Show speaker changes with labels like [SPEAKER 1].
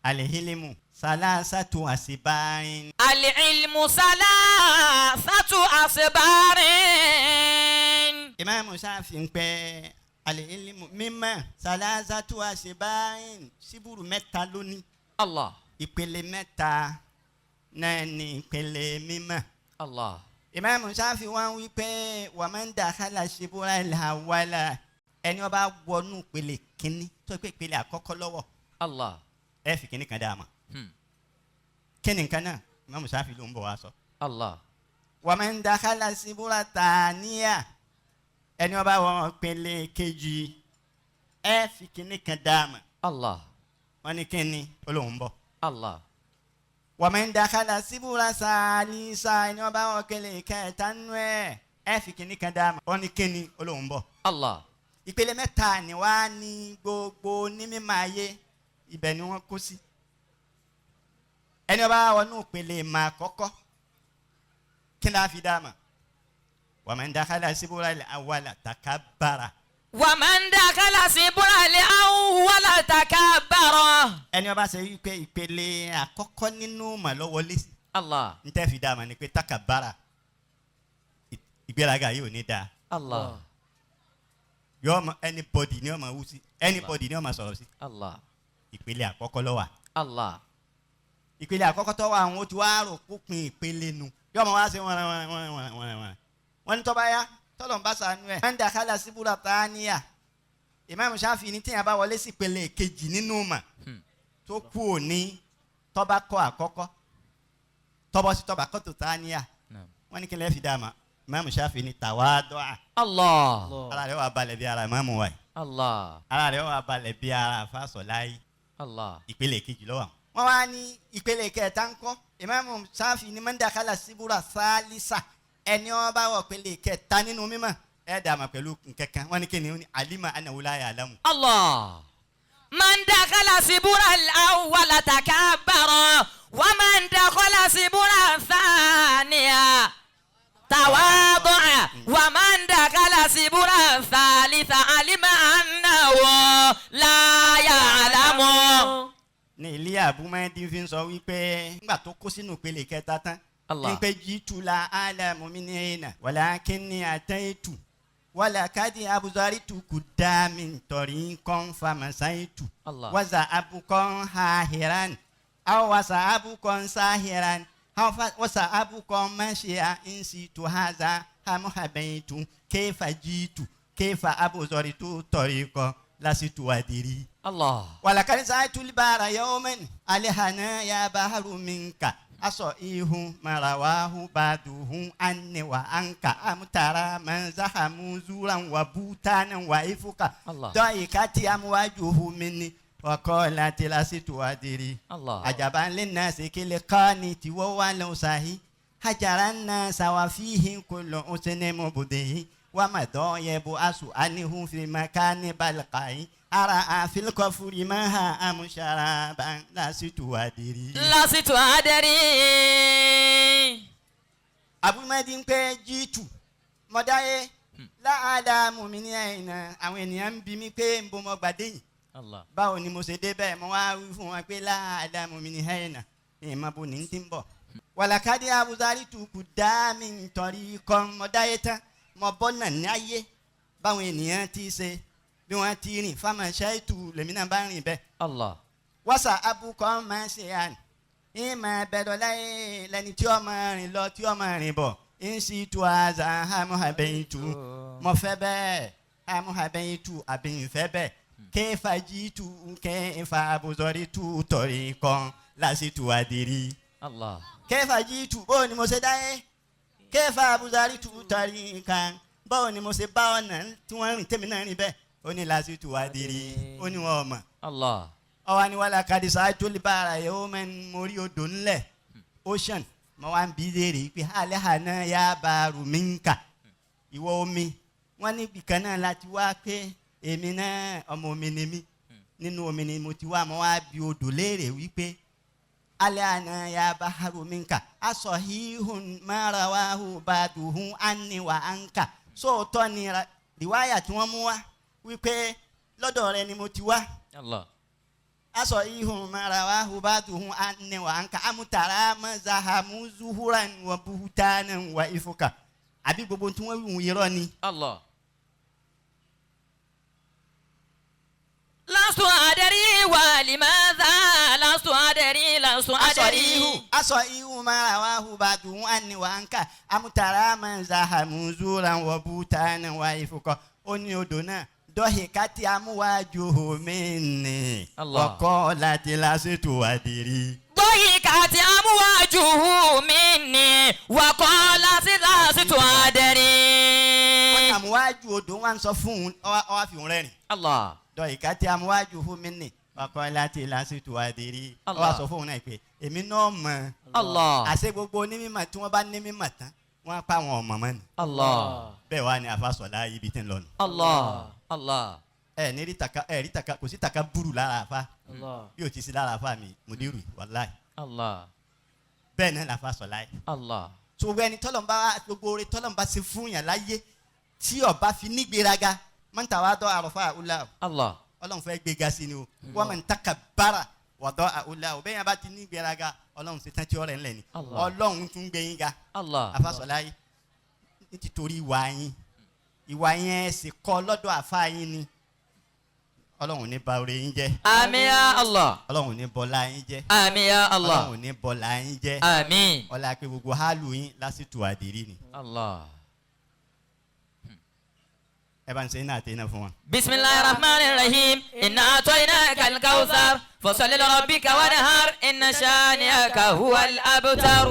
[SPEAKER 1] Alihilimu salasatu asibarin.
[SPEAKER 2] العلم ثلاثة أصبار.
[SPEAKER 1] Ìmáàmù Ṣáfì ń pẹ́ alihilimu mímọ́ salasatu asibarin síbúrú mẹ́ta lónìí.
[SPEAKER 2] الله.
[SPEAKER 1] Ìpele mẹ́ta náà ní ìpele mímọ́.
[SPEAKER 2] الله.
[SPEAKER 1] Ìmáàmù Ṣáfì wá ń wí pé waman dakhala ṣibúra ìlàwálà ẹni ó bá wọnú ìpele kínní tó pé ìpele àkọ́kọ́ lọ́wọ́
[SPEAKER 2] الله.
[SPEAKER 1] ẹ fi kínní kan dá a mọ̀. Kínní kan náà Ìmáàmù Ṣáfì ló ń bọ̀ wá sọ.
[SPEAKER 2] الله.
[SPEAKER 1] Waman dakhala ṣibúra tàníyà ẹni ó bá wọ ìpele kejì ẹ fi kínní kan dá a mọ̀.
[SPEAKER 2] الله.
[SPEAKER 1] Wọ́n ní kínní ó lóun bọ̀.
[SPEAKER 2] الله.
[SPEAKER 1] Waman dakhala ṣibúra sàlísà ẹni ó bá wọ ìpele kẹta nú ẹ ẹ fi kínní kan dá a mọ̀. Wọ́n ní kínní ó lóun bọ̀.
[SPEAKER 2] الله.
[SPEAKER 1] Ìpele mẹ́ta ni wá ní gbogbo ní mímọ̀ ayé ibẹ̀ ni wọ́n kó sí. Ẹni ó bá wọnú ìpele ìmọ̀ àkọ́kọ́ kí ni a fi dá a mọ̀? Waman dakhala ṣibúra awwala takabbara.
[SPEAKER 2] ومن دخل سبر الأول تكبر.
[SPEAKER 1] Ẹni ó bá ṣe wípé ìpele àkọ́kọ́ nínú ìmọ̀ ló wọlé sí
[SPEAKER 2] الله.
[SPEAKER 1] n tẹ́ fi dá a mọ̀ ni pé takabbara ìgbéraga yìí ò ní dáa.
[SPEAKER 2] الله.
[SPEAKER 1] Yóò mọ anybody ni ó máa wú sí anybody ni ó máa sọ̀rọ̀ sí.
[SPEAKER 2] الله.
[SPEAKER 1] Ìpele àkọ́kọ́ ló wà.
[SPEAKER 2] الله.
[SPEAKER 1] Ìpele àkọ́kọ́ tó wà àwọn ó ti wá rò pópin ìpele nu yóò máa wá sí wọn wọn wọn wọn wọn wọn wọn ní tọ́ba yá tọ́lọ̀ ń bá sànú ẹ̀. Man dakhala ṣibúra tàníyà Ìmáàmù Ṣáfì ní tíyẹn bá wọlé sí ìpele kejì nínú mà tó kú òní tọ́ba kọ́ àkọ́kọ́ tọ́bọ̀ sí tọ́ba kọ́tò tàníyà wọ́n ní kí n lè fi dá a ma Ìmáàmù Ṣáfì ní tàwádọ́à.
[SPEAKER 2] الله.
[SPEAKER 1] Ara rẹ̀ wà balẹ̀ bí ara ìmáàmù wa yìí.
[SPEAKER 2] الله.
[SPEAKER 1] Ara rẹ̀ wà balẹ̀ bí ara Fásọláyì.
[SPEAKER 2] الله.
[SPEAKER 1] Ìpele kejì ló wà. Wọ́n wá ní ìpele kẹta ń kọ́ Ìmáàmù Ṣáfì ní man dakhala ṣibúra sálísà ẹni wọ́n bá wọ̀ ìpele kẹta nínú mímọ̀ ẹ̀ dàmà pẹ̀lú nkankan wọ́n ní kí ni alima annahu la ya'lamu.
[SPEAKER 2] الله. من دخل سبر الأول تكبر ومن دخل سبر الثانية تواضع ومن دخل سبر الثالث علم أنه لا يعلم.
[SPEAKER 1] Ní ilé àbúmọ́dé fi ń sọ wípé nígbà tó kó sínú ìpele kẹta tán
[SPEAKER 2] Allah.
[SPEAKER 1] ń pé jitu la alamu minina walakinni ataitu walakadi abuzaritu kudami tariqan famasaitu
[SPEAKER 2] Allah.
[SPEAKER 1] waza abukon hahiran aw wasa abukon sahiran aw wasa abukon mashia insitu haza hamuhabaitu kayfa jitu kayfa abuzaritu tariqan lasitu adiri.
[SPEAKER 2] الله.
[SPEAKER 1] Walakad sa'aytu al-bahra yawman alihana ya bahru minka asaihu marawahu baduhu anni wa anka amtara man zahamu zuran wa butanan wa ifuka
[SPEAKER 2] Allah.
[SPEAKER 1] daikati amwajuhu minni wa qalat lasitu adiri.
[SPEAKER 2] الله.
[SPEAKER 1] Ajaban linnasi kilqani wa walau sahi hajaran nasa wa fihi kullu usni mubdihi wa madayebu asu anhu fi makani balqai ara fil kufri ma ha amsharaban lasitu adiri.
[SPEAKER 2] لست أدري.
[SPEAKER 1] Abumadi ń pẹ́ jíìtù mọ̀dáyé láàdá mùmíní àìnà àwọn ènìyàn ń bi mí pé ń bo mọ́ gbàdé yìí.
[SPEAKER 2] الله.
[SPEAKER 1] Báwo ni mo ṣe dé bẹ́ẹ̀ mo wá wí fún wọn pé láàdá mùmíní àìnà ìmọ̀ bo ní ti ń bọ̀. Wàlàkàdé abuzari tukù dá mi nítorí kọ́ mọ̀dáyé tán mo bọ́ nà ní ayé báwọn ènìyàn ti ṣe bí wọ́n ti rìn fáwọn ṣáìtù lèmi náà bá rìn bẹ́ẹ̀.
[SPEAKER 2] الله.
[SPEAKER 1] Wọ́sà abukọ́ máa ṣe àná ìmọ̀ ẹ̀bẹ̀rọ̀ láyé lẹni tí ó máa rìn lọ tí ó máa rìn bọ̀ ń sì tu àzà hamuhabẹ́yìntù mo fẹ́ bẹ́ẹ̀ hamuhabẹ́yìntù àbí ìfẹ́ bẹ́ẹ̀ kéfà jí tu kéfà abuzọ́rí tu tọ̀rí kan lásìtú àdìrí.
[SPEAKER 2] الله.
[SPEAKER 1] Kéfà jí tu bóò ni mo ṣe dáyé kéfà abuzọ́rí tu tọ̀rí kan bóò ni mo ṣe bá ọ̀nà tí wọ́n rìn tèmi náà rìn bẹ́ẹ̀ ó ní lásìtú àdìrí ó ní wọn ò mọ̀.
[SPEAKER 2] الله.
[SPEAKER 1] Ọwọ́ ni wàhálà kadìsá tó lè bára yẹ ó mẹ́ni mo rí odò ńlẹ̀ ocean mo wá ń bi léèrè pé alẹ́ àná yá bá rùmíǹkà ìwọ omi wọ́n ní ibìkan náà láti wá pé èmi náà ọmọ omi ni mí nínú omi ni mo ti wá mo wá bi odò léèrè wípé alẹ́ àná yá bá rùmíǹkà aṣọ híhun máràwáhù bàdùhùn ániwà ánkà sóòótọ́ ni rìwáyà tí wọ́n mú wá wípé lọ́dọ̀ rẹ ni mo ti wá.
[SPEAKER 2] الله.
[SPEAKER 1] Aṣọ ihun mara wa hubatuhun anni wa anka amutara mazahamu zuhuran wa buhutanan wa ifuka. Àbí gbogbo tí wọ́n wù irọ́ ni.
[SPEAKER 2] Allah. Lastu adari wa limadha lastu adari lastu adari.
[SPEAKER 1] Aṣọ ihun mara wa hubatuhun anni wa anka amutara mazahamu zuhuran wa buhutanan wa ifuka. Ó ní odò náà. Dọ́hìkátì amúwájú omi ni ọkọ láti lásìtò àdìrí.
[SPEAKER 2] Dọ́hìkátì amúwájú omi ni ọkọ láti lásìtò àdìrí.
[SPEAKER 1] Wọ́n ní amúwájú odò wa ń sọ fún un ọ wá fi òun rẹ́rìn.
[SPEAKER 2] Allah.
[SPEAKER 1] Dọ́hìkátì amúwájú omi ni ọkọ láti lásìtò àdìrí. Ọ wá sọ fún òun náà pé èmi náà mọ̀.
[SPEAKER 2] Allah.
[SPEAKER 1] Àṣé gbogbo onímọ̀ tí wọ́n bá ní mímọ̀ tán wọ́n á pa àwọn ọmọ mọ́ ni.
[SPEAKER 2] Allah.
[SPEAKER 1] Bẹ́ẹ̀ wá ní afásọ̀lá ibi tí ń lọ nù.
[SPEAKER 2] Allah. Allah.
[SPEAKER 1] Ẹ ní rí taka ẹ rí taka kò sí taka búrú lára àfa bí o ti sí lára àfa mi mùdírù wàláì.
[SPEAKER 2] Allah.
[SPEAKER 1] Bẹ́ẹ̀ náà làfa sọ̀láì.
[SPEAKER 2] Allah.
[SPEAKER 1] Tó gbogbo ẹni tọ́lọ̀ ń bá gbogbo oore tọ́lọ̀ ń bá ṣe fún yàn láyé tí ọba fi nígbéraga mọ́tà wa dọ́ àròfà àwùlà o.
[SPEAKER 2] Allah.
[SPEAKER 1] Ọlọ́run fẹ́ gbéga sí ni o. Wọ́n mọ̀ ń taka bára wà dọ́ àwùlà o. Bẹ́ẹ̀ yẹn bá ti nígbéraga Ọlọ́run ṣe tán tí ọ̀rẹ́ ńlẹ̀ ni. Ọlọ́run tún gbé yín ga.
[SPEAKER 2] Allah.
[SPEAKER 1] Àfa sọ̀láì nítorí ìwà yín ìwà yẹn sì kọ́ lọ́dọ̀ àfa yín ni Ọlọ́run ní ba oore yín jẹ́.
[SPEAKER 2] Àmín ya Allah.
[SPEAKER 1] Ọlọ́run ní bọ́lá yín jẹ́.
[SPEAKER 2] Àmín ya Allah.
[SPEAKER 1] Ọlọ́run ní bọ́lá yín jẹ́.
[SPEAKER 2] Àmín.
[SPEAKER 1] Ọlá pé gbogbo hálù yín lásìtò àdìrí ni.
[SPEAKER 2] Allah.
[SPEAKER 1] Ẹ bá ń ṣe iná àti iná fún wọn.
[SPEAKER 2] Bismillahir rahmanir rahim inna a'tainaka al-kawthar fasalli li rabbika wanhar inna shani'aka huwal abtar.